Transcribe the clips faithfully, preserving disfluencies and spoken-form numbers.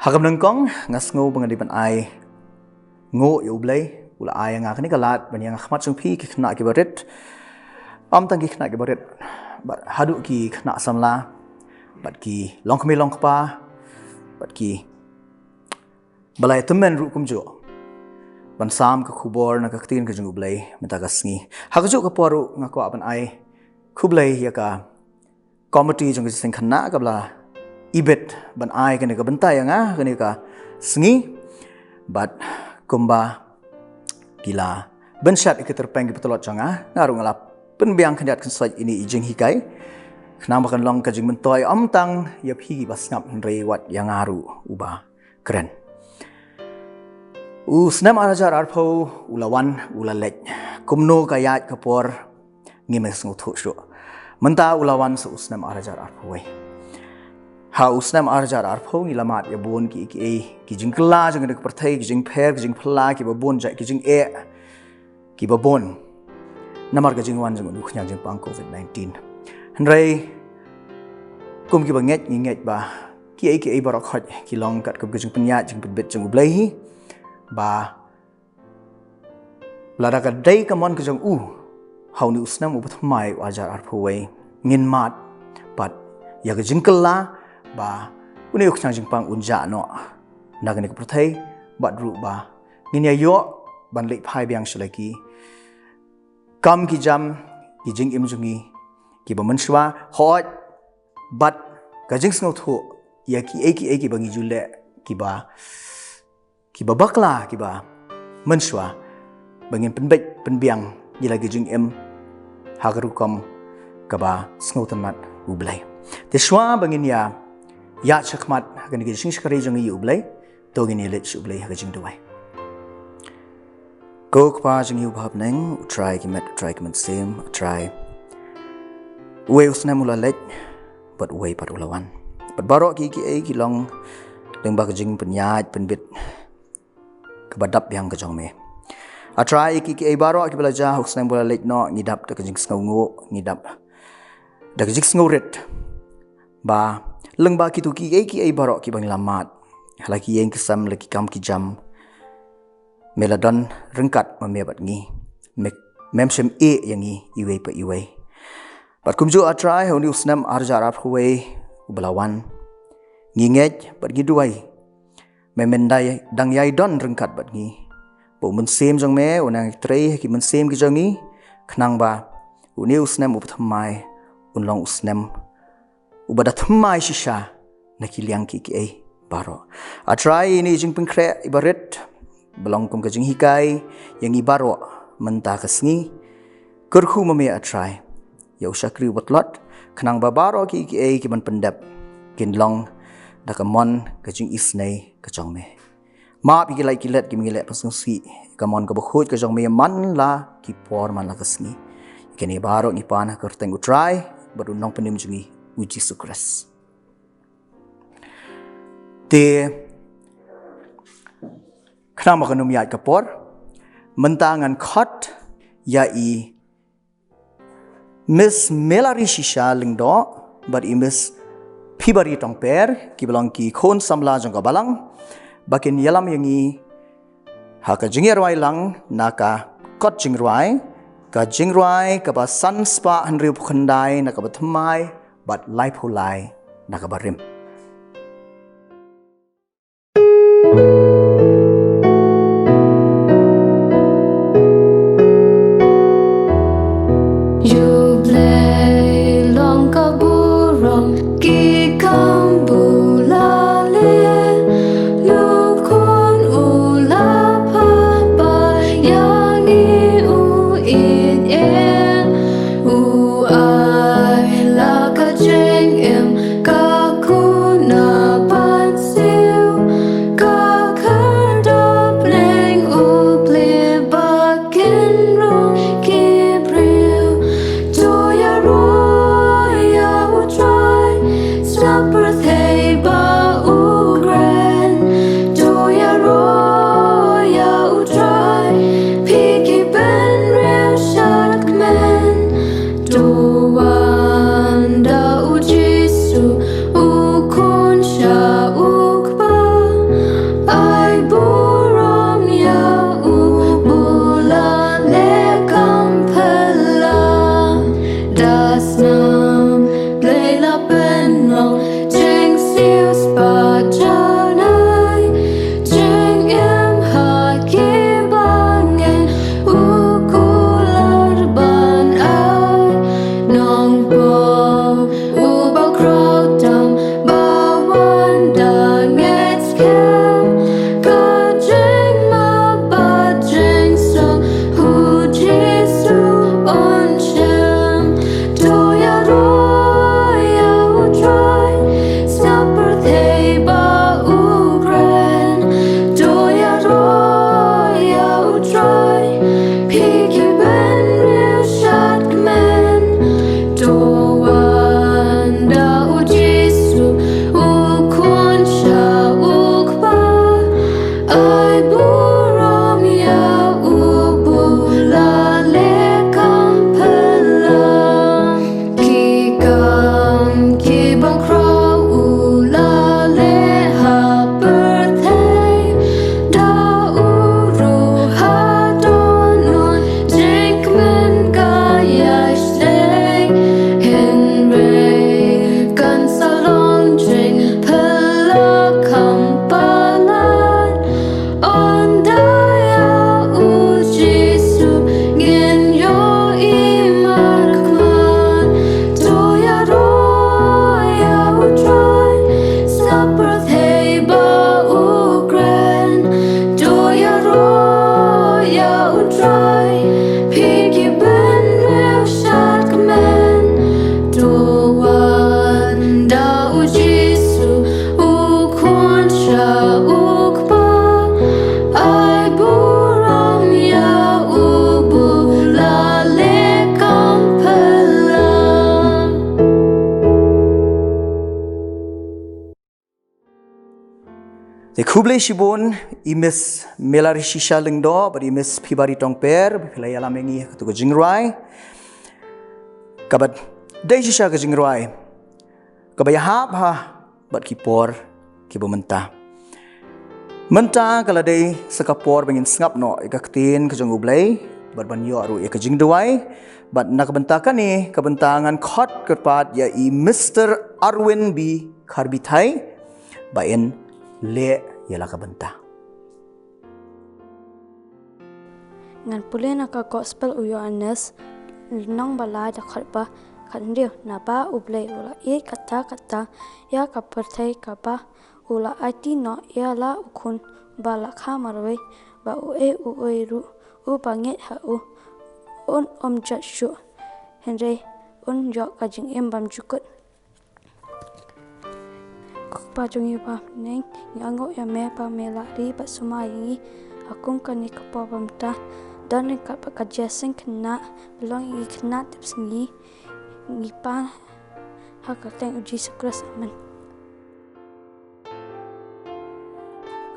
Ha kane ka nyngkong nga sngew ba nga dei ban ai nguh ïa U Blei, u la ai ïa nga kane ka lad ban ïa nga khmat jong phi ki khynnah kiba rit. Ym tang ki khynnah kiba rit, bad haduh ki khynnah samla, bad ki longkmie longkpa, bad ki ba la ïa tymmen ruh kumjuh ban sam ka khubor na ka ktien ka jong U Blei mynta ka sngi. Ha kajuh ka por ruh nga kwah ban ai khublei ïa ka komiti jong ka jingïaseng khynnah kaba la ibit ban ai kane ka bynta ïa nga kane ka sngi. Bad kumba ki la bynshet ïa ki tyrpeng ki patlot jong nga, nga ruh nga la pynbiang khyndiat khynsoit ïa ine i jinghikai, khnang ba kan long ka jingmyntoi ym tang ïa phi kiba sngap hynrei wat ïa nga ruh uba kren. U snem ar hajar arphew u la wan, u la leit. Kumno ka ïaid ka por, ngim sngewthuh shuh. Mynta u la wan sa u snem ar hajar arphew wei. Ha u snem ar hajar arphew ngi la mad ïa bun ki, ki, ki jingkylla jong kane ka pyrthei, ki jingpher, ki jingphylla, kiba bun jait ki jingeh, kiba bun namar ka jingwan jong une u khñiang jingpang covid nineteen. Hynrei kum kiba ngeit ngi ngeit ba kiei kiei baroh khoit ki long katkum ka jingpynïaid jingpynbit jong U Blei hi, ba lada ka dei ka mon ka jong u, ha une u snem uba thymmai u ar hajar arphew wei ngin mad pat ïa ka jingkylla ba une u khñiang jingpang un jah noh na kane ka pyrthei, bad ruh ba ngin ïa ïoh ban leit phai biang sha la ki kam ki jam, ki jingim jong ngi kiba mynshuwa, hooid, bad ka jingsngewthuh ïa kiei kiei kiba ngi ju leh kiba, kiba bakla, kiba mynshuwa, ba ngin pynbeit pynbiang ïa la ki jingim ha ka rukom kaba sngewtynnat U Blei. Te shuwa ba ngin ïa ïaid shakhmat ha kane ka jingshakri jong ngi ïa U Blei, to ngin ïa leit sha U Blei ha ka jingduwai. Ko Kpa jong ngi uba ha bneng, U Trai ki met, U Trai ki mynsiem, U Trai uwei u snem u la leit, bad uwei pat u la wan. Bad baroh kiei kiei ki long lyngba ka jingpynïaid pynbit kaba dap biang ka jong me. A Trai, kiei kiei baroh kiba la jia ha u snem ba la leit noh, ngi dap da ka jingsngewnguh, ngi dap da ka jingsngewrit ba lyngba kito kiei kiei baroh kiba ngi la mad ha la ki ïing ki sem, la ki kam ki jam, me la don ryngkat ma me bad ngi. Me, mem shym ïeh ïa ngi iwei pa iwei. Bad kumjuh A Trai, ha une u snem ar hajar arphew wei uba la wan, ngi ngeit bad ngi duwai me men dang ïai don ryngkat bad ngi. Ba u Mynsiem jong me un nang trei ha ki mynsiem ki jong ngi, khnang ba une u snem uba thymmai un long u snem uba da thymmai shisha na ki liang kiei kiei baroh. A Trai, ine i jingpynkhreh iba rit ba long kum ka jinghikai ïa ngi baroh mynta ka sngi, kyrkhu ma me A Trai ïa u shakri uba tlot, khnang ba baroh kiei kiei ki ban pyndep kin long da ka mon ka jingisynei ka jong me. Map ïa ki lait ki let kiba ngi leh pynsngewsih ïa ka mon kaba khuid ka jong me man la ki por man la ka sngi. Ïa kine baroh ngi pan ha ka kyrteng U Trai bad U Nongpynim jong ngi U Jisu Khrist. Te khnang ba kan ym ïaid ka por, mynta ngan khot ïa i Miss Melari Shisha Lyngdoh bad i Miss Phibari Tongper, kiba long ki khun samla jong ka balang, ba kin ïalam ïa ngi ha ka jingïarwai lang na ka kot jingrwai, ka jingrwai kaba san spah hynriewphew khyndai na kaba thymmai bad laiphew lai na kaba rim. U Blei long ka burom, ki kam u la leh, u Khun u la phah, ba ïa ngi u ïeit ïeng, u ai la ka jingim, ka Khublei shibun, i Miss Melari Shisha Lyngdoh bad i Miss Phibari Tongper ba phi la ïalam ïa ngi ha katu ka jingrwai. Kaba dei shisha ka jingrwai kaba ïahap ha bad ki por kiba mynta. Mynta ka la dei sa ka por ba ngin sngap noh ïa ka ktien ka jong U Blei bad ban ïoh ruh ïa ka jingduwai. Bad na ka bynta kane ka bynta ngan khot kyrpad ïa i Mister Arwin B Kharbithai ba in leh ïa la ka bynta. Ngan pule na ka Gospel u Ïoannis, lynnong ba lai, dkhot ba khathynriew. Naba U Blei u la ïeit katta katta ïa ka pyrthei, kaba u la aiti noh ïa la u Khun ba la kha marwei, ba uei uei ruh uba ngeit ha u un ym jot shuh, hynrei un ïoh ka jingim bymjukut. Ko Kpa jong ngi ba ha bneng, ngi angnoh ïa me ba me la ri bad sumar ïa ngi ha kum kane ka por ba mynta. Don ryngkat bad ka Jesing khynnah, ba long ïa ngi khynnah tipsngi. Ngi pan ha ka kyrteng U Jisu Khrist, amen.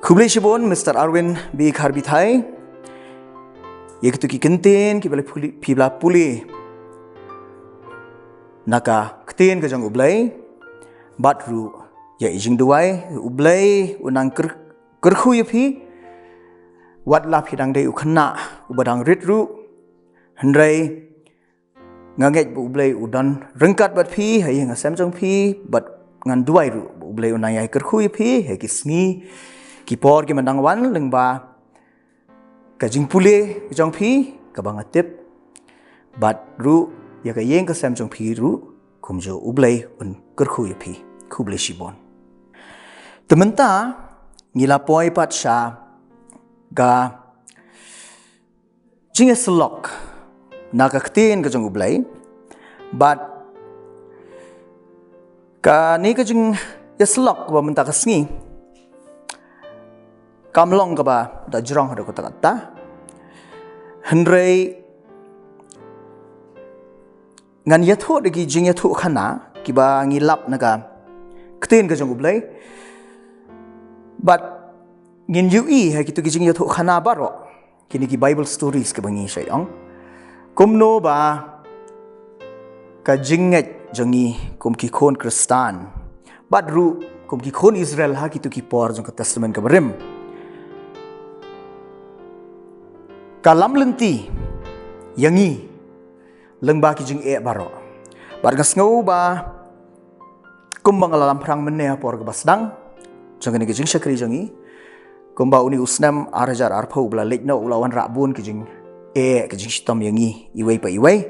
Khublei shibun Mister Arwin B Kharbithai ïa kitu ki kyntien kiba la pule, phi la pule na ka ktien ka jong U Blei bad ruh ïa i jingduwai. U Blei u nang kyrkhu ïa phi, wat la phi dang dei u khynnah uba dang rit ruh, hynrei nga ngeit ba U Blei u don ryngkat bad phi ha ïing ha sem jong phi, bad ngan duwai ruh ba U Blei u nang ïai kyrkhu ïa phi ha ki sngi ki por kiba dang wan, lyngba ka jingpule jong phi kaba nga tip, bad ruh ïa ka ïing ka sem jong phi ruh kumjuh. U Blei un kyrkhu ïa phi. Khublei shibun. Te mynta ngi la poi pat sha ka jingïasyllok na ka ktien ka jong U Blei. Bad kane ka jingïasyllok ba mynta ka sngi kam long kaba da jrong haduh katta katta, hynrei ngan ïathuh da ki jingïathuhkhana kiba ngi lap na ka ktien ka jong U Blei. Bad ngin ïohi ha kitu ki jingïathuhkhana baroh, kine ki Bible stories kiba ngi shait ong, kumno ba ka jingngeit jong ngi kum ki khun Khristan bad ruh kum ki khun Israel ha kitu ki por jong ka Testament kaba rim ka lam lynti ïa ngi lyngba ki jingeh baroh. Bad nga sngew ba kumba nga la lam phrang mynne ha por kaba sdang jong kane ka jingshakri jong ngi, kumba une u snem ar hajar arphew u la leit noh, u la wanrah bun ki jingeh, ki jingshitom ïa ngi iwei pa iwei.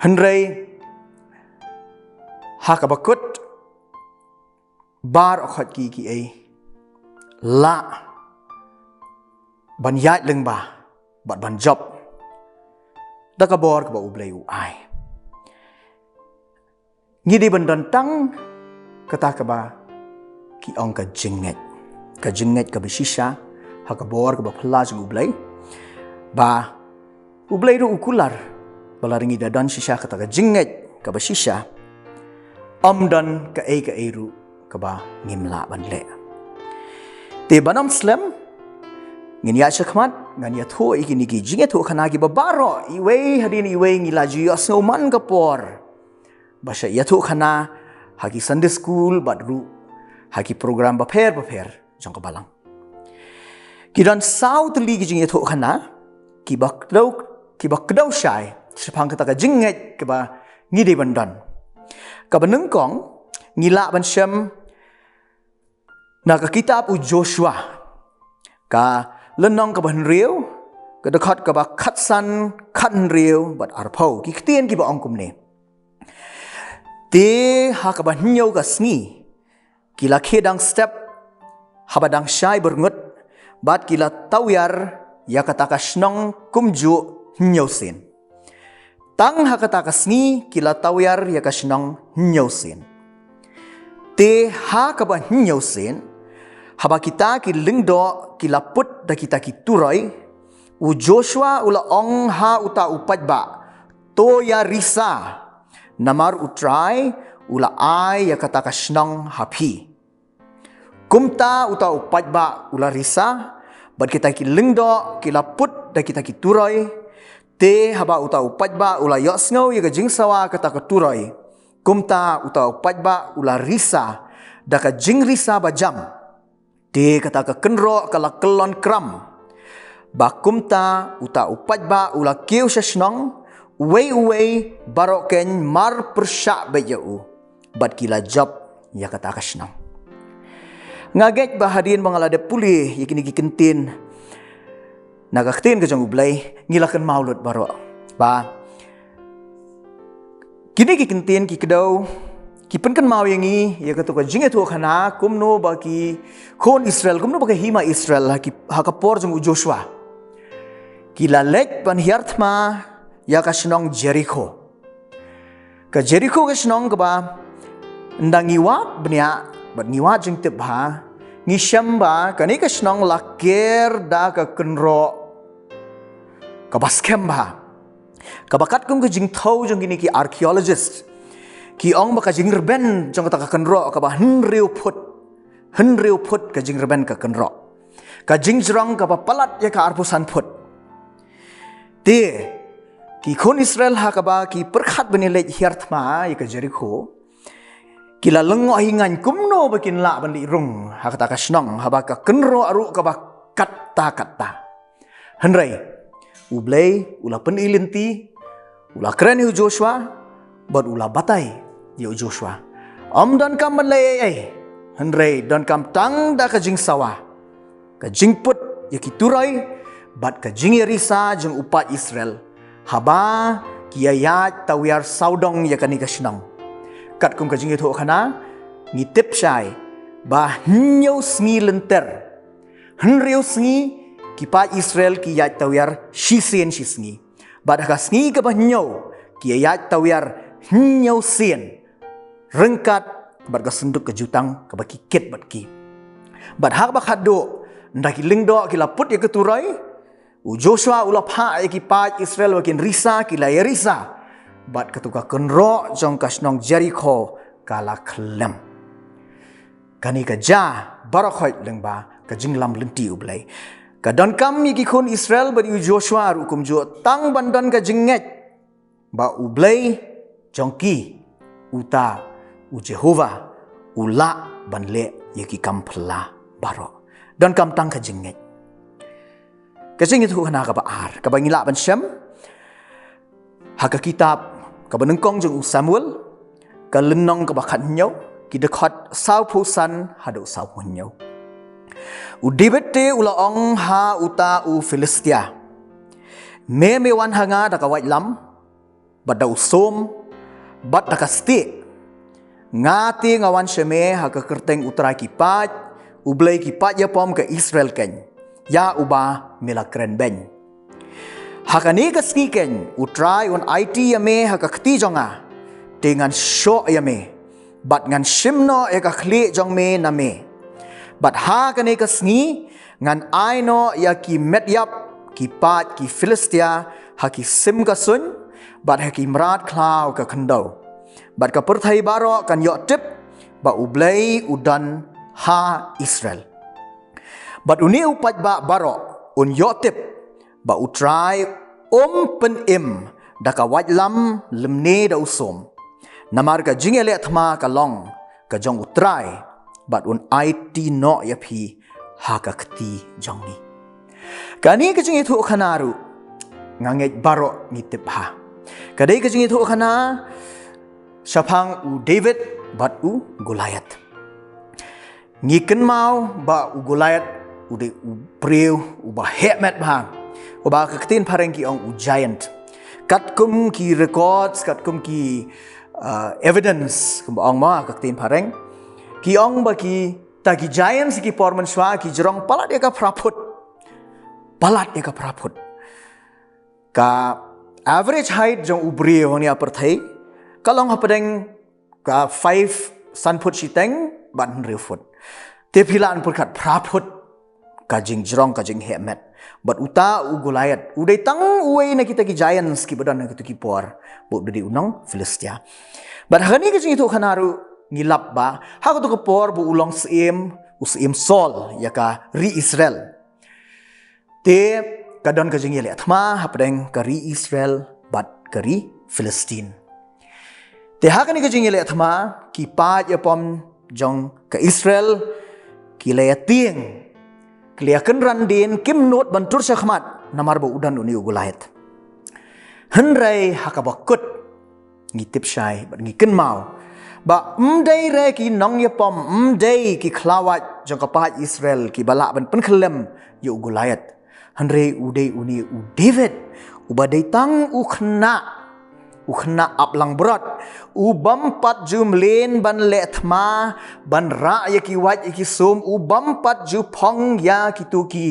Hynrei ha kaba kut, baroh khoit ki, kiei lah ban ïaid lyngba bad ban jop da ka bor kaba U Blei u ai. Ngi dei ban don tang kata kaba ki ong ka jingngeit, ka jingngeit kaba shisha ha ka bor kaba phylla jong U Blei, ba U Blei ruh u kular ba lada ngi da don shisha kata ka jingngeit kaba shisha, ym don kaei kaei ruh kaba ngim lah ban leh. Te ban ym slem, ngin ïaid shakhmat, ngan ïathuh ïa kine ki jingïathuhkhana kiba baroh, iwei hadien iwei ngi la ju ïohsngew man ka por ba shait ïathuhkhana ha ki Sunday school bad ruh ha ki program bapher bapher jong ka Balang. Ki don saw tylli ki jingïathuhkhana kiba kdew, kiba kdew shai shaphang kata ka jingngeit kaba ngi dei ban don. Kaba nyngkong, ngi lah ban shem na ka kitab u Joshua, ka lynnong kaba hynriew, ka dkhot kaba khatsan, khathynriew bad arphew. Ki ktien kiba ong kumne: Te ha kaba hynñiew ka sngi ki la khie dang step haba dang shai byrngut, bad ki la tawiar ïa kata ka shnong kumjuh hynñiew sien. Tang ha kata ka sngi ki la tawiar ïa ka shnong hynñiew sien. Te ha kaba hynñiew sien, haba kita ki lyngdoh ki la put da kita ki turoi, u Joshua u la ong ha uta u paidbah: To ïarisa, namar U Trai u la ai ïa kata ka shnong ha phi. Kumta uta u paidbah u la risa, bad kita ki lyngdoh ki la put da kita ki turoi. Te haba uta u paidbah u la ïohsngew ïa ka jingsawa kata ka turoi, kumta uta u paidbah u la risa da ka jingrisa bajam. Te kata ka kynroh ka la kyllon kram. Ba kumta uta u paidbah u la kiew sha shnong, uwei uwei baroh keiñ mar pyrshah beit ïa u. Bad ki la jop ïa kata ka shnong. Nga ngeit ba hadien ba nga la dep pule ïa kine ki kyntien na ka ktien ka jong U Blei, ngi la kynmaw lut baroh ba kine ki kyntien ki kdew ki pynkynmaw ïa ngi ïa katu ka jingïathuhkhana kumno ba ki khun Israel, kumno ba ka hima Israel ha ki, ha ka por jong u Joshua, ki la leit ban hiar thma ïa ka shnong Jerikho. Ka Jerikho ka shnong kaba ynda ngi wad bniah bad ngi wad jingtip bha, ngi shem ba kane ka shnong la ker da ka kynroh kaba skhem bha. Kaba katkum ka jingthew jong kine ki archaeologist, ki ong ba ka jingrben jong kata ka kynroh kaba hynriew phut, hynriew phut ka jingrben ka kynroh. Ka jingjrong kaba palat ïa ka arphew san phut. Te ki khun Israel ha kaba ki pyrkhat ban ïaleit hiar thma ïa ka Jerikho, ki la lyngngoh hi ngaiñ kumno ba kin lah ban leit rung ha kata ka shnong haba ka kynroh ruh kaba katta katta. Hynrei U Blei u la pyni lynti, u la kren ïa u Joshua, bad u la batai ïa u Joshua, ym donkam ban leh ei ei, hynrei donkam tang da ka jingsawa, ka jingput ïa ki turoi, bad ka jingïarisa jong u paid Israel, haba ki ïaid tawiar sawdong ïa kane ka shnong. Katkum ka jingïathuhkhana, ngi tip shai ba hynñiew sngi lynter, hynriew sngi ki paid Israel ki ïaid tawiar shisien shisngi. Bad ha ka sngi kaba hynñiew ki ïaid tawiar hynñiew sien, ryngkat bad ka synduk ka jutang kaba ki kit bad ki. Bad ha kaba khatduh, ynda ki lyngdoh ki la put ïa ka turoi, u Joshua u la phah ïa ki paid Israel ba kin risa, ki la ïarisa. Bad katu ka kynroh jong ka shnong Jerikho ka la khlem. Kane ka jia baroh khoit lyngba ka jinglam lynti U Blei. Ka donkam ïa ki khun Israel bad ïa u Joshua ruh kumjuh tang ban don ka jingngeit ba U Blei jong ki, uta u Jehobah, u lah ban leh ïa ki kam phylla baroh. Donkam tang ka jingngeit. Ka jingïathuhkhana kaba ar kaba ngi lah ban shem ha ka kitab kaba nyngkong jong u Samuel, ka lynnong kaba khathynñiew, ki dkhot sawphew san haduh sawphew hynñiew. U David te u la ong ha uta u Philistia, me me wan ha nga da ka waitlam, bad da u sum, bad da ka stieh. Nga te nga wan sha me ha ka kyrteng U Trai ki paid, U Blei ki paid ïapom ka Israel keiñ, ïa uba me la kren beiñ. Ha kane ka sngi keiñ U Trai un aiti ïa me ha ka kti jong nga, te ngan shoh ïa me, bad ngan shim noh ïa ka khlieh jong me na me. Bad ha kane ka sngi ngan ai noh ïa ki met ïap ki paid ki Philistia ha ki sim ka suiñ, bad ha ki mrad khlaw ka khyndew. Bad ka pyrthei baroh kan ïoh tip ba U Blei u don ha Israel. Bad une u paidbah baroh un ïoh tip ba U Trai um pynim da ka waitlam lymne da u sum. Namar ka jingïaleh thma ka long ka jong U Trai, bad un aiti noh ïa phi ha ka kti jong ngi. Kane ka jingïathuhkhana ruh nga ngeit baroh ngi tip bha. Ka dei ka jingïathuhkhana shaphang u David bad u Goliath. Ngi kynmaw ba u Goliath u dei u briew uba heh met bha, uba ka ktien phareng ki ong u giant. Katkum ki records, katkum ki, uh, evidence, kumba ong ma ka ktien phareng, ki ong ba kita ki giants ki por mynshuwa ki jrong palat ïa ka phra phut. Palat ïa ka phra phut. Ka average height jong u briew hangne ha pyrthei ka long hapdeng ka five, san phut shiteng bad hynriew phut. Te phi lah ban pyrkhat phra phut ka jingjrong, ka jingheh met. Bad uta u Goliath u dei tang uwei na kita ki giants kiba don ha kito ki por, ba u dei u nong Philistia. Bad ha kane ka jingïathuhkhana ruh ngi lap ba ha kito ki por ba u long syiem, u syiem Saul ïa ka ri Israel. Te ka don ka jingïaleh thma hapdeng ka ri Israel bad ka ri Philistine. Te ha kane ka jingïaleh thma, ki paid ïapom jong ka Israel ki la ïatieng, ki la ïakynran dien, kim nud ban tur shakhmat namar ba u don une u Goliath. Hynrei ha kaba kut ngi tip shai bad ngi kynmaw ba ym dei re ki nongïapom, ym dei ki khlawait jong ka paid Israel kiba lah ban pynkhyllem ïa u Goliath. Hynrei u dei une u David, uba dei tang u khynnah, u khynnah ap langbrot, u bym pat ju mlien ban leh thma, ban rah ïa ki wait ïa ki sum, u bym pat ju phong ïa kitu ki,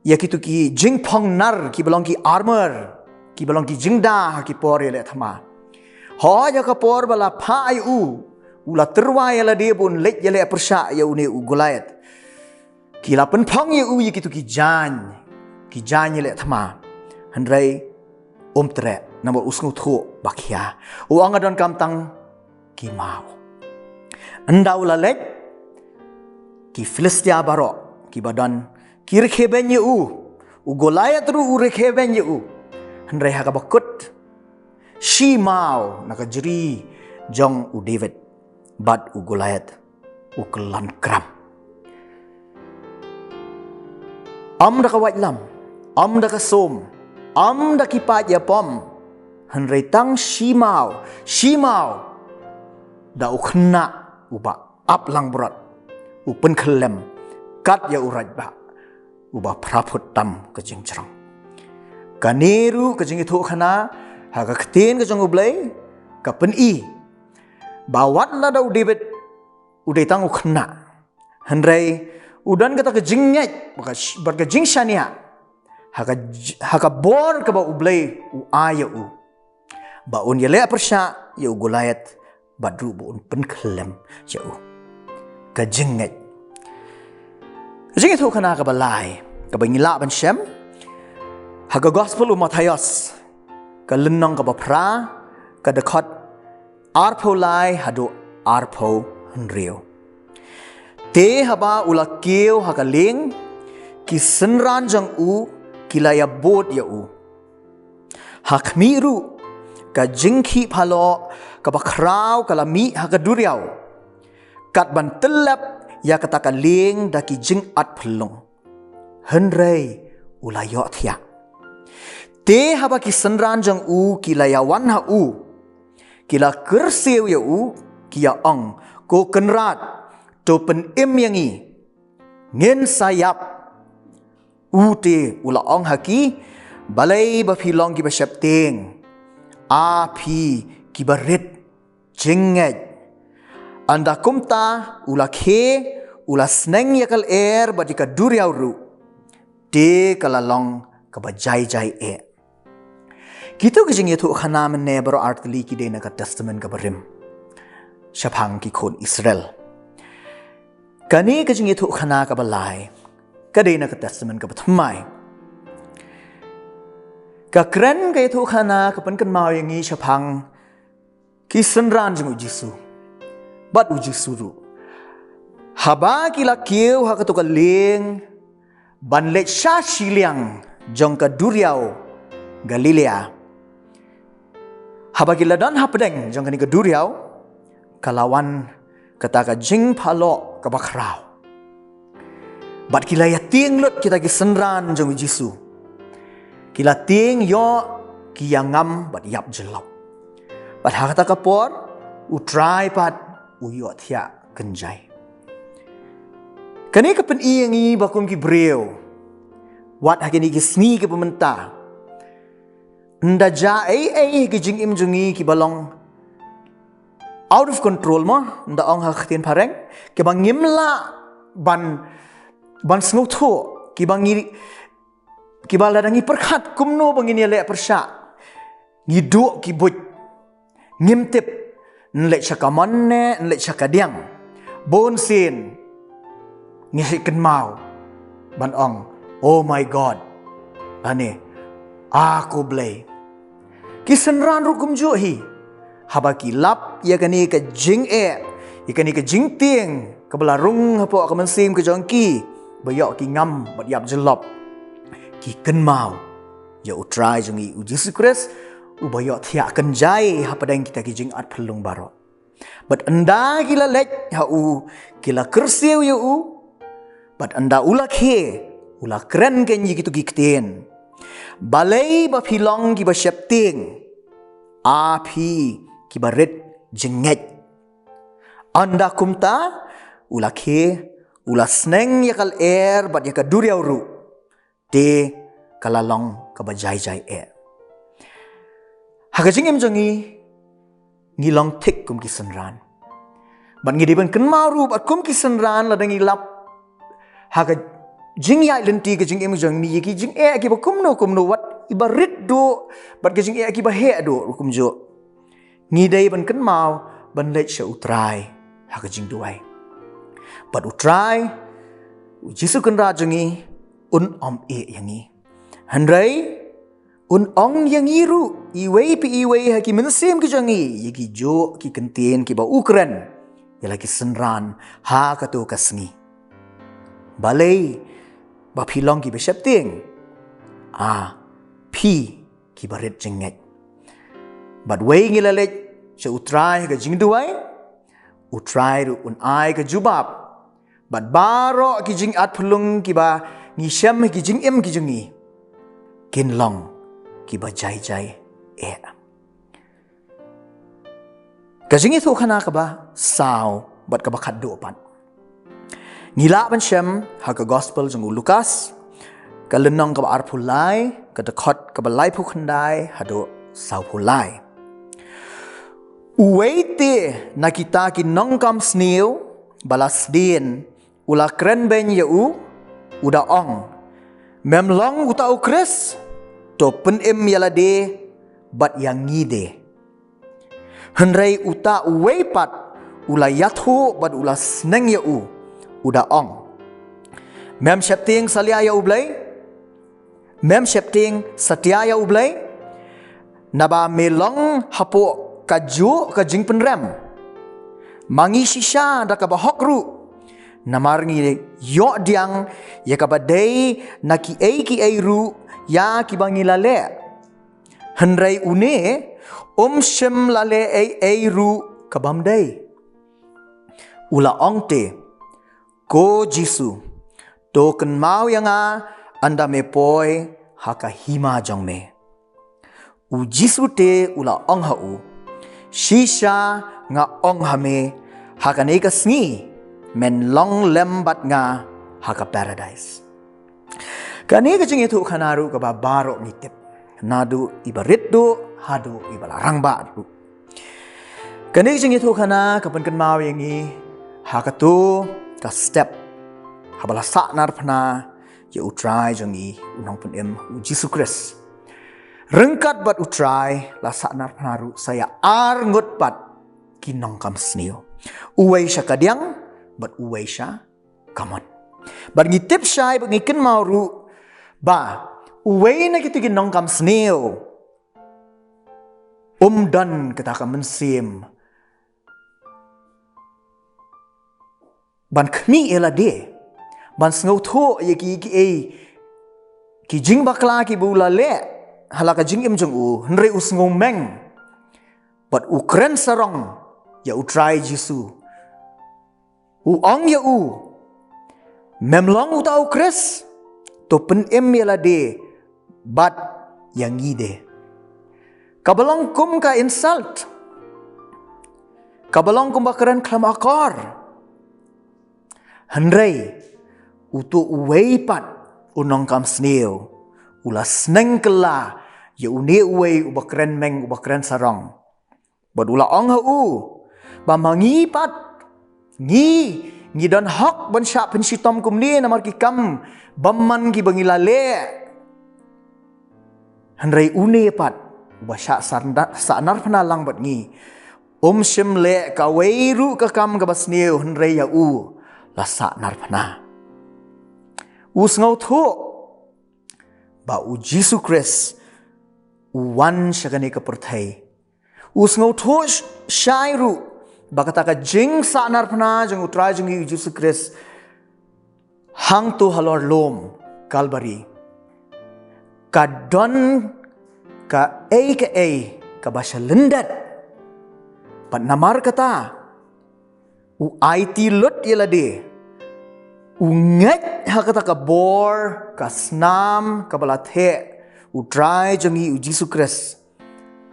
ïa kitu ki jingphong nar kiba long ki armor, kiba long ki jingda ha ki por ïaleh thma. Hooid, ha ka por ba la phah ïa u, u la tyrwa ïa lade ba un leit ïaleh pyrshah ïa une u Goliath. Ki la pynphong ïa u ïa kitu ki jaiñ, ki jaiñ ïaleh thma. Hynrei um treh namar u sngewthuh ba khia. U ong, nga donkam tang ki maw. Ynda u la leit, ki Philistia baroh kiba don ki rkhie beiñ ïa u. U Goliath ruh u rkhie beiñ ïa u. Hynrei ha kaba kut, shi maw na ka jri jong u David bad u Goliath u kyllon kram. Ym da ka waitlam, ym da ka sum, ym da ki paid ïapom, hynrei tang shi maw, shi maw da u khynnah uba ap langbrot, u pynkhyllem kat ïa u raidbah uba phra phut tam ka jingjrong. Kane ruh ka jingïathuhkhana ha ka ktien ka jong U Blei ka pyni ba wat lada u David u dei tang u khynnah, hynrei u don kata ka jingngeit bad ka, bad ka jingshaniah ha ka j-, ha ka bor kaba U Blei u ai ïa u, ba un ïaleh pyrshah ïa u Goliath bad ruh ba un pynkhyllem ïa u. Ka jingngeit. Ka jingïathuhkhana kaba lai kaba ngi lah ban shem ha ka Gospel u Mathaios, ka lynnong kaba phra, ka dkhot arphew lai haduh arphew hynriew. Te haba u la kiew ha ka lieng, ki synran jong u ki la ïabud ïa u. Ha khmih ruh, ka jingkhih phalok kaba khraw ka la mih ha ka duriaw, kat ban tyllep ïa kata ka lieng da ki jingat phyllung. Hynrei u la ïohthiah. Te haba ki synran jong u ki la ïawan ha u, ki la kyrsiew ïa u, ki ïa ong, Ko Kynrad, to pynim ïa ngi, ngin sa ïap. U te u la ong ha ki, Balei ba phi long kiba sheptieng, a phi kiba rit jingngeit? Ynda kumta u la khie, u la sneng ïa ka lyer bad ïa ka duriaw ruh, te ka la long kaba jai jai eh. Kitu ki jingïathuhkhana mynne baroh artylli ki dei na ka Testament kaba rim shaphang ki khun Israel. Kane ka jingïathuhkhana kaba lai ka dei na ka Testament kaba thymmai. Ka kren ka ïathuhkhana ka pynkynmaw ïa ngi shaphang ki synran jong u Jisu bad u Jisu ruh. Haba ki la kiew ha katu ka lieng ban leit sha shiliang jong ka duriaw Galilea, haba ki la don hapdeng jong kane ka duriaw, ka la wan kata ka jingphalok kaba khraw. Bad ki la ïatieng lut kita ki synran jong u Jisu. Ki la tieng ïoh, ki ïa ngam bad ïap jyllop. Bad ha kata ka por, U Trai pat u ïohthiah kynjai. Kane ka pyni ïa ngi ba kum ki briew, wat ha kine ki sngi kiba mynta, ynda jia ei ei ki jingim jong ngi kiba long out of control mo, ynda ong ha ka ktien phareng, kiba ngim lah ban, ban sngewthuh, kiba ngi, kiba lada ngi pyrkhat kumno ba ngin ïaleh pyrshah, ngi duh ki buit, ngim tip, yn leit sha kamon ne yn leit sha kadiang. Bun sien ngi heh kynmaw ban ong, "Oh my God," lane, "A ko Blei." Ki synran ruh kumjuh hi, haba ki lap ïa kane ka jingeh, ïa kane ka jingtieng, kaba la rung hapoh ka mynsiem ka jong ki, ba ïoh ki ngam bad ïap jyllop, ki kynmaw ïa U Trai jong ngi U Jisu Khrist, uba ïoh thiah kynjai hapdeng kita ki jingatphyllung baroh. Bad ynda ki la leit ha u, ki la kyrsiew ïa u, bad ynda u la khie, u la kren kein ïa kito ki ktien: Balei ba phi long kiba sheptieng, A phi kiba rit jingngeit? Ynda kumta, u la khie, u la sneng ïa ka lyer bad ïa ka duriaw ruh, te ka la long kaba jai jai eh. Ha ka jingim jong ngi, ngi long thik kum ki synran. Bad ngi dei ban kynmaw ruh, bad kum ki synran, lada ngi lap ha ka jingïaid lynti ka jingim jong ngi, ïa ki jingeh kiba kumno kumno, wat iba rit duh, bad ka jingeh kiba heh duh ruh kumjuh, ngi dei ban kynmaw ban leit sha U Trai ha ka jingduwai. Bad U Trai, U Jisu Kynrad jong ngi, un ym ïeh ïa ngi. Hynrei un ong ïa ngi ruh, iwei pa iwei ha ki mynsiem ki jong ngi, ïa kijuh ki ktien kiba u kren ïa la ki synran ha kato ka sngi: Balei ba phi long kiba sheptieng, A phi kiba rit jingngeit? Bad wei ngi la leit sha U Trai ha ka jingduwai, U Trai ruh un ai ka jubab, bad baroh ki jingatphyllung kiba ngi shem ha ki jingim ki jong ngi, kin long kiba jai jai eh. Ka jingïathuhkhana kaba saw bad kaba khatduh pat, ngi lah ban shem ha ka Gospel jong u Lukas, ka lynnong kaba arphew lai, ka dkhot kaba laiphew khyndai haduh sawphew lai. Uwei te na kita ki nongkam sniew ba la sdien, u la kren beiñ ïa u, u da ong: Mem long uta U Khrist? To pynim ïa lade bad ïa ngi de. Hynrei uta uwei pat u la ïathuh bad u la sneng ïa u, u da ong: Mem sheptieng satia ïa U Blei? Mem sheptieng satia ïa U Blei? Naba me long hapoh kajuh ka jingpynrem. Ma ngi shisha da kaba hok ruh, namar ngi ïoh pdiang ïa kaba dei na kiei kiei ruh ïa kiba ngi la leh. Hynrei une um shym la leh ei ei ruh ka bym dei. U la ong te: Ko Jisu, to kynmaw ïa nga ynda me poi ha ka hima jong me. U Jisu te u la ong ha u: Shisha nga ong ha me, ha kane ka sngi men long lem bad nga ha ka Paradais. Kane ka jingïathuhkhana ruh kaba baroh ngi tip, naduh iba rit duh haduh iba la rangbah ruh. Kane ka jingïathuhkhana ka pynkynmaw ïa ngi ha kato ka step haba la sahnarphna ïa U Trai jong ngi, U Nongpynim, U Jisu Khrist. Ryngkat bad U Trai la sahnarphna ruh sa ïa ar ngut pat ki nongkam sniew, uwei sha kadiang bad uwei sha kamon. Bad ngi tip shai bad ngi kynmaw ruh ba uwei na kito ki nongkam sniew um don kata ka mynsiem ban khmih ïa lade, ban sngewthuh ïa ki, ki, ki jingbakla kiba u la leh ha la ka jingim jong u, hynrei u sngewmeng bad u kren sarong ïa U Trai Jisu. U ong ïa u: Mem long uta U Khrist? To pynim ïa lade bad ïa ngi de. Kaba long kum ka insult, kaba long kumba kren khlem akor. Hynrei uto uwei pat u nongkam sniew u la sneng kylla ïa une uwei uba kren meng, uba kren sarong. Bad u la ong ha u ba ma ngi pat, ngi, ngi don hok ban shah pynshitom kumne namar ki kam bymman kiba ngi la leh. Hynrei une pat uba shah sarna-, sahnarphna lang bad ngi, um shym leh kawei ruh ka kam kaba sniew, hynrei ïa u la sahnarphna. U sngewthuh ba U Jisu Khrist u wan sha kane ka pyrthei. U sngewthuh sh-, shai ruh ba kata ka jingsahnarphna jong U Trai jong ngi U Jisu Khrist hangto halor lum Kalbari ka don kaei kaei kaba shalyndet. Bad namar kata u aiti lut ïa lade, u ngeit ha kata ka bor ka snam kaba la theh U Trai jong ngi U Jisu Khrist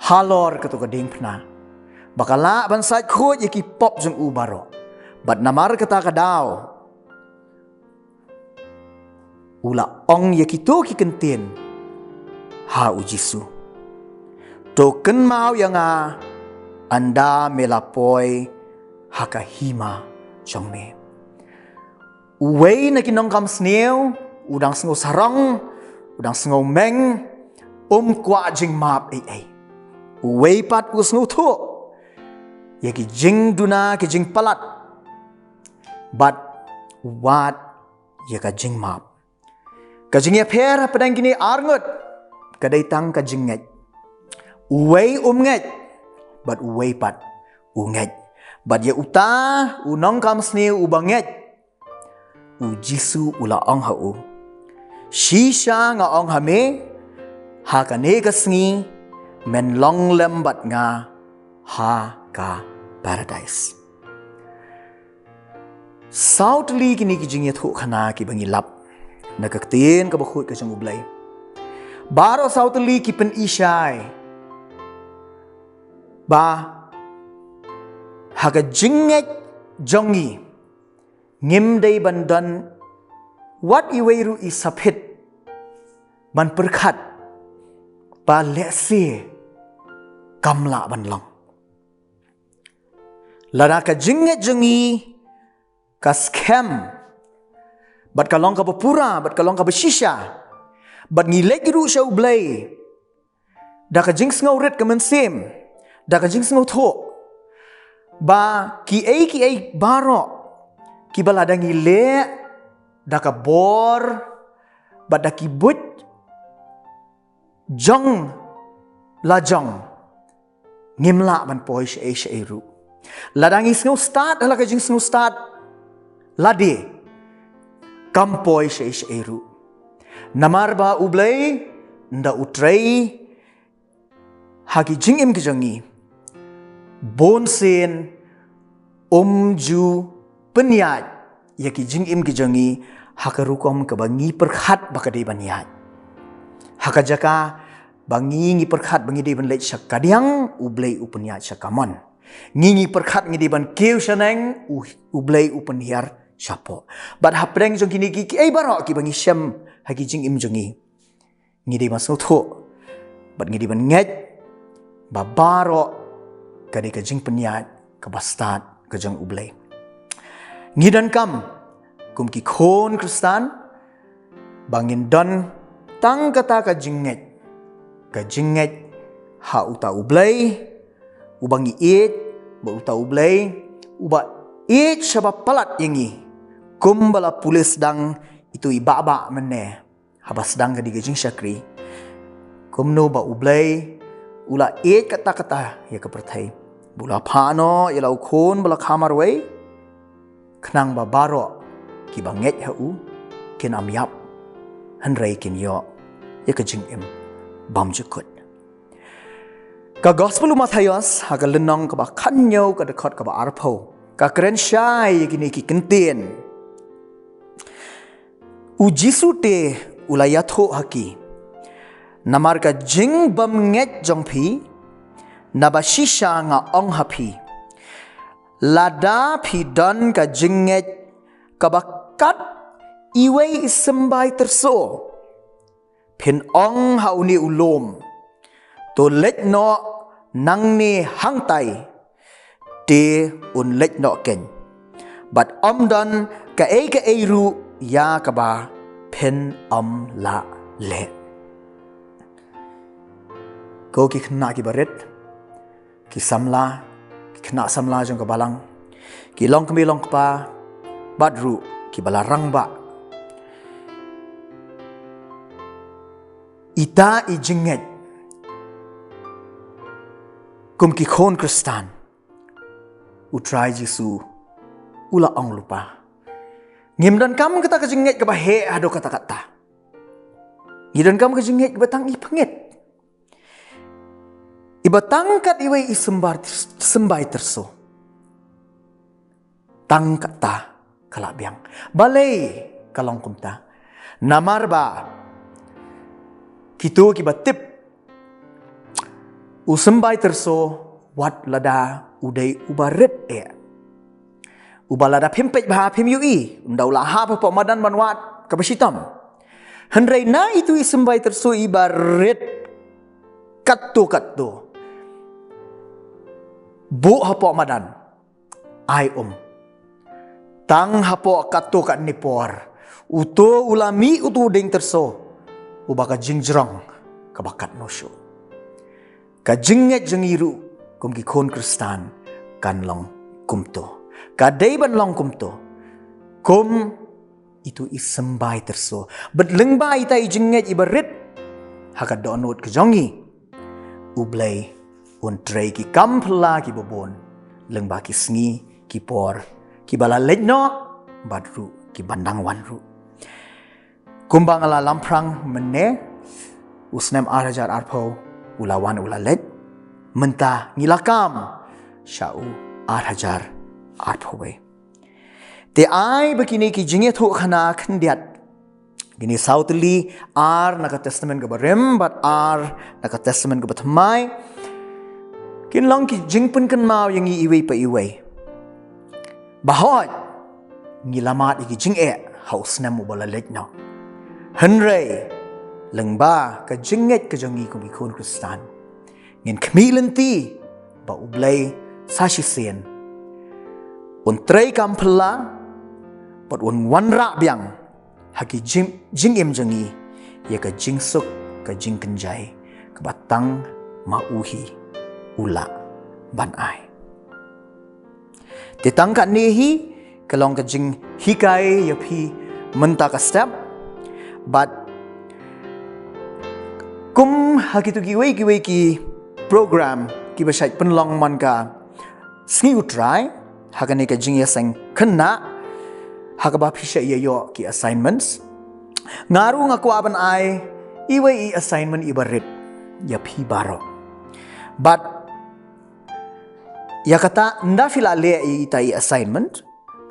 halor kato ka diengphna, ba ka lah ban sait khuid ïa ki pop jong u baroh. Bad namar kata ka daw u la ong ïa kito ki kyntien ha U Jisu, to kynmaw ïa nga ynda me la poi ha ka hima jong me. Uwei na ki nongkam sniew u dang sngew sarong, u dang sngew meng, um kwah jingmap ei ei. Uwei pat u sngewthuh ïa ki jingduna ki jingpalat bad u wad ïa ka jingmap. Ka jingïapher hapdeng kine arngut ka dei tang ka jingngeit. Uwei um ngeit bad uwei pat u ngeit. Bad ïa uta u nongkam sniew uba ngeit, U Jisu u la ong ha u, shisha nga ong ha me, ha kane ka sngi men long lem bad nga ha ka paradais. Saw tylli kine ki jingïathuhkhana kiba ngi lap na ka ktien kaba khuid ka jong U Blei. Baroh saw tylli ki pyni shai ba ha ka jingngeit jong ngi ngim dei ban don wat iwei ruh i saphit ban pyrkhat ba lehse kam lah ban long. Lada ka jingngeit jong ngi ka skhem bad ka long kaba pura bad ka long kaba shisha, bad ngi leit ruh sha U Blei da ka jingsngewrit ka mynsiem, da ka jingsngewthuh ba kiei kiei baroh kiba lada ngi leh da ka bor bad da ki buit jong la jong, ngim lah ban poi shaei shaei ruh. Lada ngi sngewstad ha la ka jingsngewstad lade, kam poi shaei shaei ruh. Namar ba U Blei, nda U Trai, ha ki jingim ki jong ngi, bun sien um ju pynïaid ïa ki jingim ki jong ngi ha ka rukom kaba ngi pyrkhat ba ka dei ban ïaid. Ha ka jaka ba ngi ngi pyrkhat ba ngi dei ban leit sha kadiang, U Blei u pynïaid sha kamon. Ngi ngi pyrkhat ngi dei ban kiew shaneng, U, U Blei u pynhiar shapoh. Bad hapdeng jong kine ki, kiei baroh kiba ngi shem ha ki jingim jong ngi, ngi dei ban sngewthuh bad ngi dei ban ngeit ba baroh ka dei ka jingpynïaid kaba stad ka jong U Blei. Ngi donkam kum ki khun Khristan ba ngin don tang kata ka jingngeit, ka jingngeit ha uta U Blei uba ngi ïeit, bad uta U Blei uba ïeit shaba palat ïa ngi, kumba la pule sdang ito i Bah Bah mynne haba sdang ka dei ka jingshakri. Kumno ba U Blei u la ïeit katta katta ïa ka pyrthei, ba u la phah noh ïa la u Khun ba la kha marwei, khnang ba baroh kiba ngeit ha u kin ym ïap, hynrei kin ïoh ïa ka jingim bymjukut. Ka Gospel u Mathaios ha ka lynnong kaba khathynñiew, ka dkhot kaba arphew, ka kren shai ïa kine ki kyntien. U Jisu te u la ïathuh ha ki, namar ka jingbymngeit jong phi, naba shisha nga ong ha phi, lada phi don ka jingngeit kaba kat iwei i symbai tyrso, phin ong ha une u lum, to leit noh nangne hangtai, te un leit noh keiñ. Bad ym don kaei kaei ruh ïa kaba phin ym lah leh. Ko ki khynnah kiba rit, ki samla, ki khynnah samla jong ka balang, ki longkmie longkpa, bad ruh kiba la rangbah. Ita i jingngeit kum ki khun Khristan, U Trai Jisu u la ong lypa, ngim donkam kata ka jingngeit kaba heh haduh katta katta. Ngi donkam ka jingngeit kaba tang i pyngngeit, iba tang kat iwei i symbai, symbai tyrso. Tang kata ka la biang. Balei ka long kumta? Namar ba kito kiba tip, u symbai tyrso, wat lada u dei uba rit eh, uba lada phim peit bha phim ïohi, ynda u la hap hapoh madan ban wad kaba shitom. Hynrei na itu i symbai tyrso iba rit katto katto, buh hapoh madan, ai um. Tang hapoh katto katne por, uto u la mih uto u dieng tyrso uba ka jingjrong kaba katno shuh. Ka jingngeit jong ngi ruh kum ki khun Khristan kan long kumto. Ka dei ban long kumto kum itu i symbai tyrso. Bad lyngba ita i jingngeit iba rit ha ka dohnud ka jong ngi, U Blei un trei ki kam phylla kiba bun lyngba ki sngi, ki por kiba la leit noh, bad ruh kiba nang wan ruh. Kumba nga la lamphrang mynne, u snem ar hajar arphew u la wan u la leit. Mynta ngi la kam sha u ar hajar arphew wei. Te ai ba kine ki jingïathuhkhana khyndiat, kine saw tylli, ar na ka Testament kaba rim bad ar na ka Testament kaba thymmai, kin long ki jingpynkynmaw ïa ngi iwei pa iwei ba hooid ngi la mad ïa ki jingeh ha u snem uba la leit noh. Hynrei lyngba ka jingngeit ka jong ngi kum ki khun Khristan, ngin khmih lynti ba U Blei sa shisien un trei kam phylla bad un wanrah biang ha ki jing, jingim jong ngi ïa ka jingsuk, ka jingkynjai kaba tang ma u hi u lah ban ai. Te tang katne hi ka long ka jinghikai ïa phi mynta ka step. Bad kum ha kito kiwei kiwei ki program kiba shait pynlong man ka Sngi U Trai, ha kane ka jingïaseng khynnah, ha kaba phi shait ïa ïoh ki assignments, nga ruh nga kwah ban ai iwei i assignment iba rit ïa phi baroh. Bad ïa kata, ynda phi la leh ïa ita i assignment,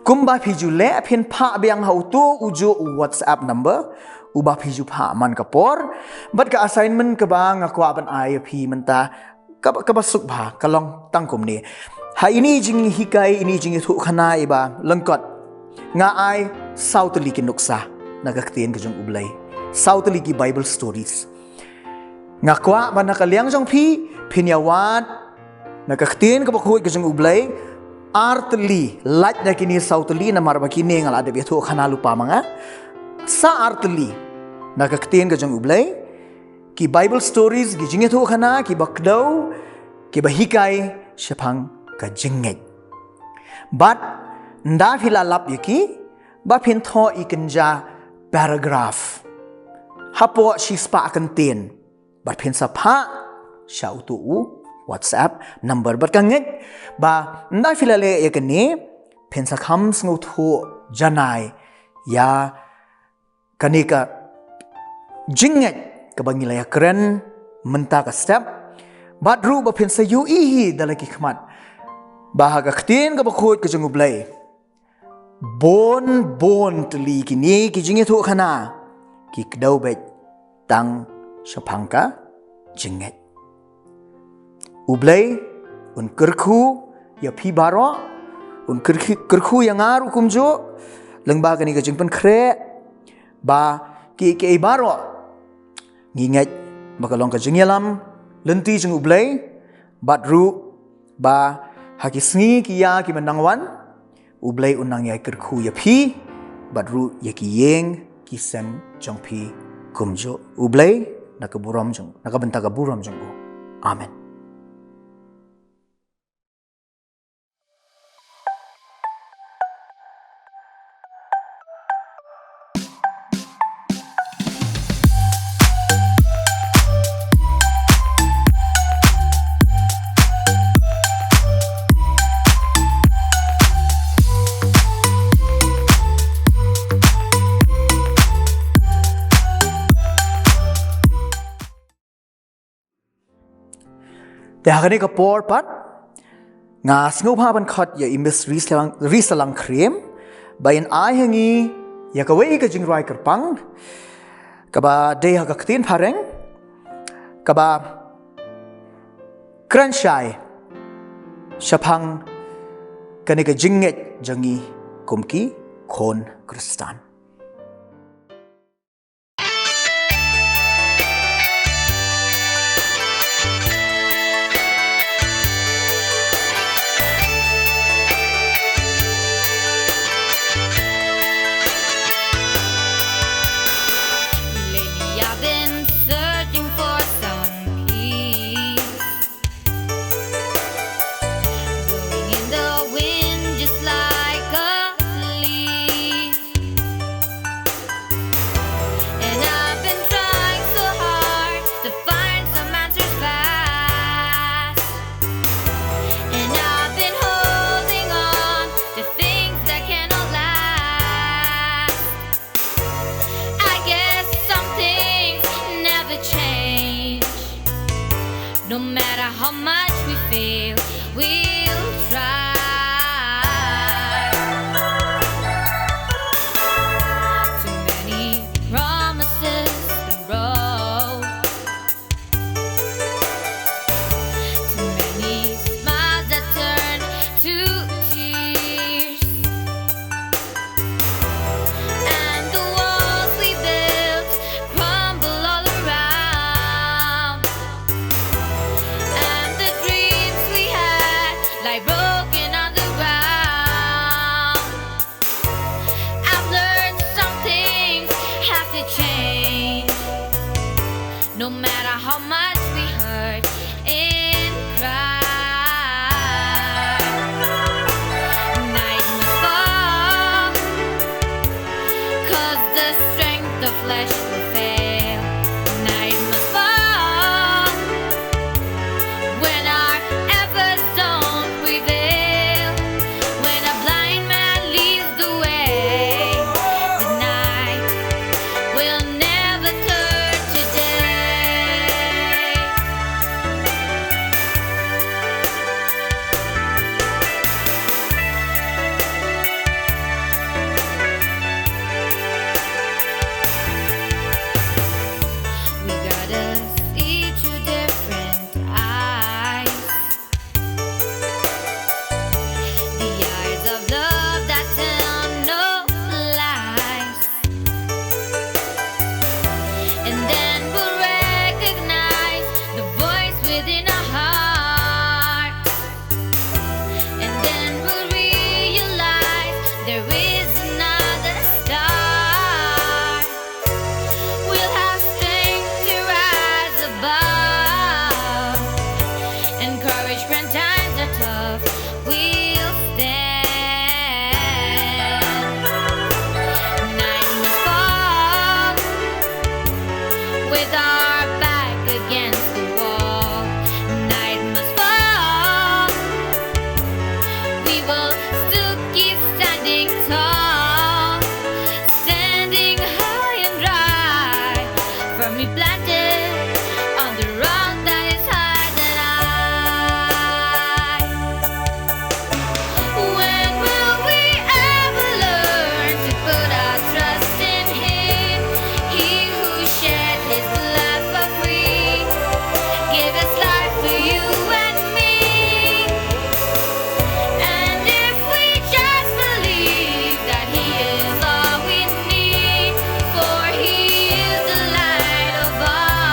kumba phi ju leh, phin phah biang ha uto ujuh u WhatsApp number uba phi ju phah man ka por. Bad ka assignment kaba nga kwah ban ai ïa phi mynta, kaba, kaba suk bha ka long tang kumne. Ha ine i jinghikai, ine i jingïathuhkhana iba lyngkot, nga ai saw tylli ki nuksa na ka ktien ka jong U Blei, saw tylli ki Bible stories. Nga kwah ba na ka liang jong phi, phin ïa wad na ka ktien kaba khuid ka jong U Blei ar tylli, lait na kine saw tylli, namar ba kine nga la dep ïathuhkhana lypa ma nga. Sa ar tylli na ka ktien ka jong U Blei, ki Bible stories, ki jingïathuhkhana kiba kdew, kiba hikai shaphang ka jingngeit. Bad ynda phi la lap ïa ki, ba phin thoh i kynja paragraph hapoh shispah kyntien, bad phin sa phah sha uto u WhatsApp number. Bad nga ngeit ba ynda phi la leh ïa kane, phin sa kham sngewthuh janai ïa kane ka jingngeit kaba ngi la ïakren mynta ka step. Bad ruh ba phin sa ïohi hi da la ki khmat ba ha ka ktien kaba khuid ka jong U Blei, bun bun tylli kine ki jingïathuhkhana ki kdew beit tang shaphang ka jingngeit. U Blei un kyrkhu ïa phi baroh, un kyrkhu, kyrkhu ïa nga ruh kumjuh lyngba kane ka jingpynkhreh, ba ki, ki ei baroh ngi ngeit ba ka long ka jingïalam lynti jong U Blei, bad ruh ba ha ki sngi ki ïa ki ban nang wan, U Blei un nang ïai kyrkhu ïa phi bad ruh ïa ki ïing ki sem jong phi kumjuh. U Blei na ka burom jong, na ka bynta ka burom jong u. Amen. Te ha kane ka por pat nga sngewbha ban khot ïa i Miss Risalang, Risalang Khriem ba in ai ha ngi ïa kawei ka jingrwai kyrpang kaba dei ha ka ktien phareng kaba kren shai shaphang kane ka jingngeit jong ngi kum ki khun Khristan. Lately I've been searching for some peace, blowing in the wind just like a leaf. And I've been trying so hard to find some answers fast. And I've been holding on to things that cannot last. I guess some things never change. No matter how much we fail, we'll try. Too many promises and road, too many smiles that turn to tears. And the walls we built crumble all around. And the dreams we had lie broken on the ground. I've learned some things have to change. No matter how much we hurt and cry, night must fall, 'cause the strength of flesh will fail. Night must fall when our efforts don't prevail. When a blind man leads the way, the night will never turn to day. We gotta see through different eyes. The eyes of love that tell no lies. And then we'll recognize the voice within our hearts. And then we'll realize there is another star. We'll have strength to rise above and courage when times are tough. We'll stand. Night must fall with our back against the wall. Night must fall. We will still keep standing tall, standing high and dry, firmly planted on the rock that is higher than I. When will we ever learn to put our trust in Him? He who shed His blood for free, gave His life for you and me. And if we just believe that He is all we need, for He is the light of our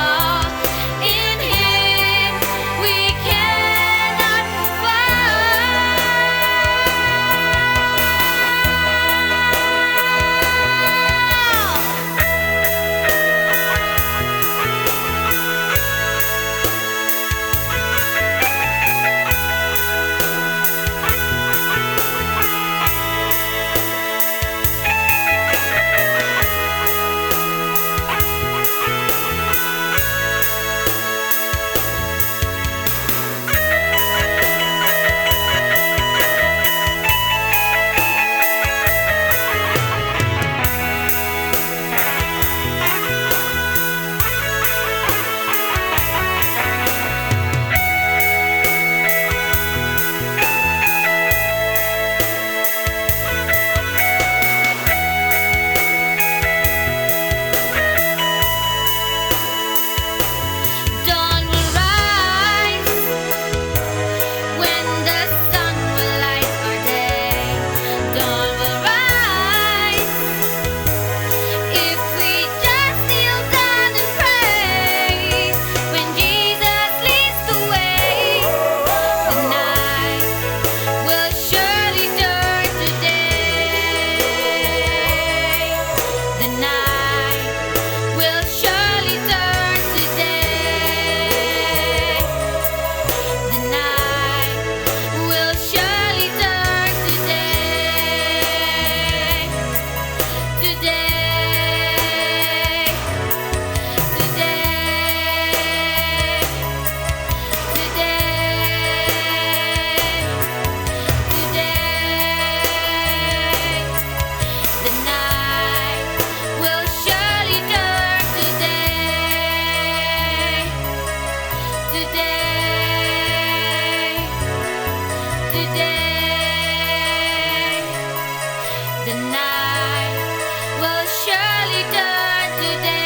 Today, the night will surely dawn today.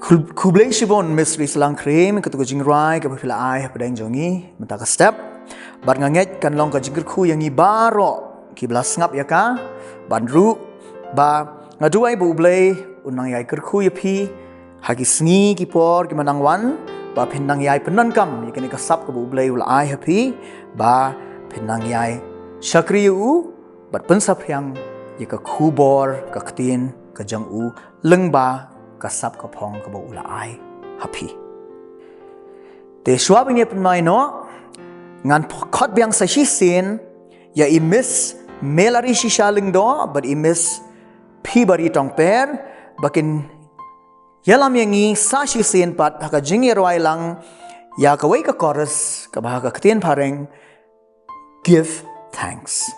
Khul- khublei shibun Miss Risalang Krim, katu ka jingrwai kaba phi la ai hapdeng jong ngi mynta ka step. Bad nga ngeit kan long ka jingkyrkhu ïa ngi baroh kiba la sngap ïa ka. Ban ruh ba nga duwai ba U Blei un nang ïai kyrkhu ïa phi ha ki sngi ki por kiba nang wan, ba phin nang ïai pyndonkam ïa kane ka sap kaba U Blei u la ai ha phi, ba phin nang ïai shakri ïa u bad pynsaphriang ïa ka khubor ka ktien ka jong u lyngba ka sap ka phong kaba u la ai ha phi. Te shuwa ban ïa pynmai noh, ngan khot biang sa shisien ïa i Miss Melari Shisha Lyngdoh bad i Miss Phibari Tongper, ba kin ïalam ïa ngi sa shisien pat ha ka jingïarwai lang ïa kawei ka chorus kaba ha ka ktien phareng, Give Thanks.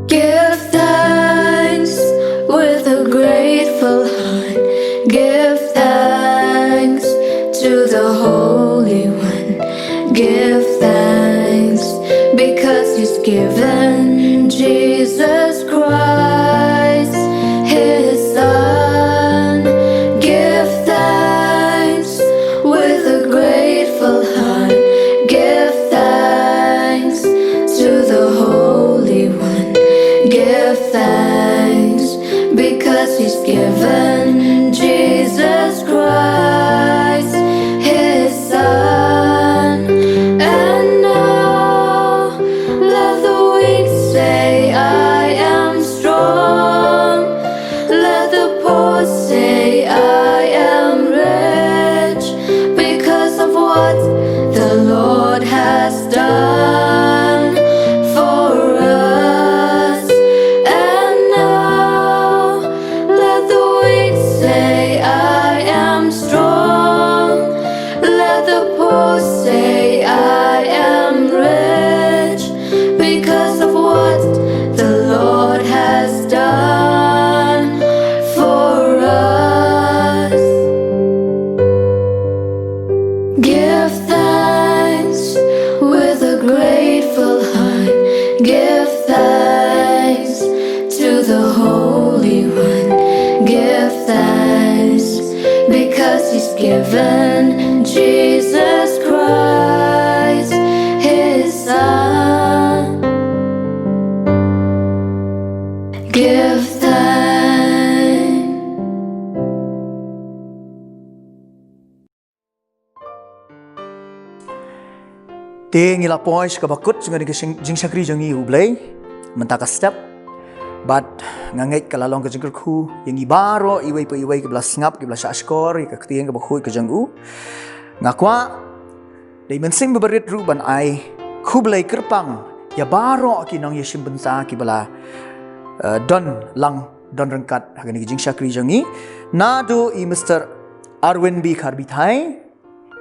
Give thanks with a grateful heart. Give thanks to the Holy One. Give thanks because He's given Jesus Christ, His Son. Give thanks with a grateful heart. Give thanks to the Holy One. Give thanks because He's given Jesus Christ, His Son. And now let the weak say, "I am strong." Let the poor say, "I am rich because of what the Lord has done for us." And now let the weak say, "I am strong." Let the poor say, "I am rich because of what the Lord has done for us." Give thanks with a grateful heart. Give thanks to the Holy One. Give thanks because He's given Jesus Christ, His Son. Give thanks. Te ngi la poi sha kaba kut jong kane ka jing- jingshakri jong ngi ïa U Blei mynta ka step. Bad nga ngeit ka la long ka jingkyrkhu ïa ngi baroh, iwei pa iwei kiba la sngap, kiba la shahshkor ïa ka ktien kaba khuid ka jong u. Nga kwah da i Mynsiem Barit ruh ban ai khublei kyrpang ïa baroh ki nongïashim bynta kiba la, eh, don lang don ryngkat ha kane ka jingshakri jong ngi. Naduh i Mister Arwin B Kharbithai,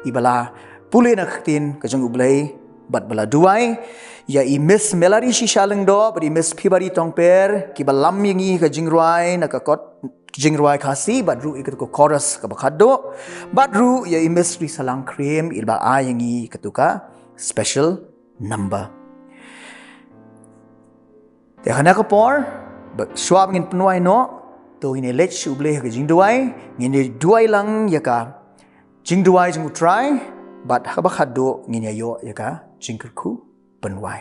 iba la pule na ka ktien ka jong U Blei bad ba la duwai, ïa i Miss Melari Shisha Lyngdoh bad i Miss Phibari Tongper, kiba lam ïa ngi ka jingrwai na ka kot jingrwai Khasi bad ruh ïa ka chorus kaba khatduh, bad ruh ïa i Miss Risalang Krim, iba ai ïa ngi katu ka special number. Te ha kane ka por, ba shuwa ba ngin pynwai noh, to ngin ïa leit sha U Blei ha ka jingduwai, ngin ïa duwai lang ïa ka jingduwai jong U Trai, bad ha kaba khatduh ngin ïa ïoh ïa ka jingkyrkhu pynwai.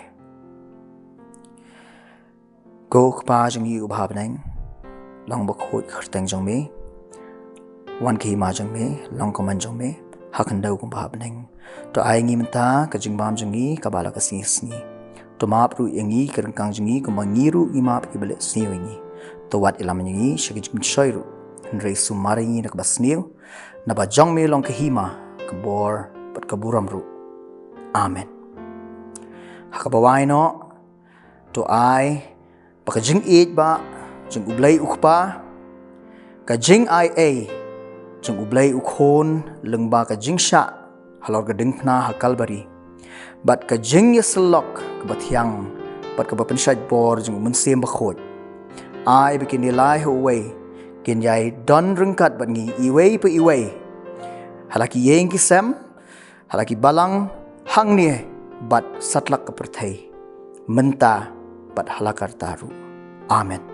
Ko Kpa jong ngi uba ha bneng, long bakhuid ka kyrteng jong me. Wan ka hima jong me, long ka mon jong me, ha khyndew kumba ha bneng. To ai ngi mynta ka jingbam jong ngi kaba la ka sngi sngi. To map ruh ïa ngi ki ryngkang jong ngi kumba ngi ruh ngi map ïa kiba leh sniew ïa ngi. To wat ïalam ïa ngi sha ka jingpynshoi ruh, hynrei sumar ïa ngi na kaba sniew. Naba jong me long ka hima, ka bor bad ka burom ruh. Amen. Ha kaba wai noh, to ai ba ka jingïeit ba jong U Blei U Kpa, ka jingai ei jong U Blei U Khun, lyngba ka jingshah halor ka diengphna ha Kalbari, bad ka jingïasyllok kaba thiang bad kaba pynshait bor jong U Mynsiem Bakhuid, ai ba kin ïalai ha uwei, kin ïai don ryngkat bad ngi iwei pa iwei, ha la ki ïing ki sem, ha la ki balang hangne bad satlak ka pyrthei, mynta bad ha la karta ruh. Amen.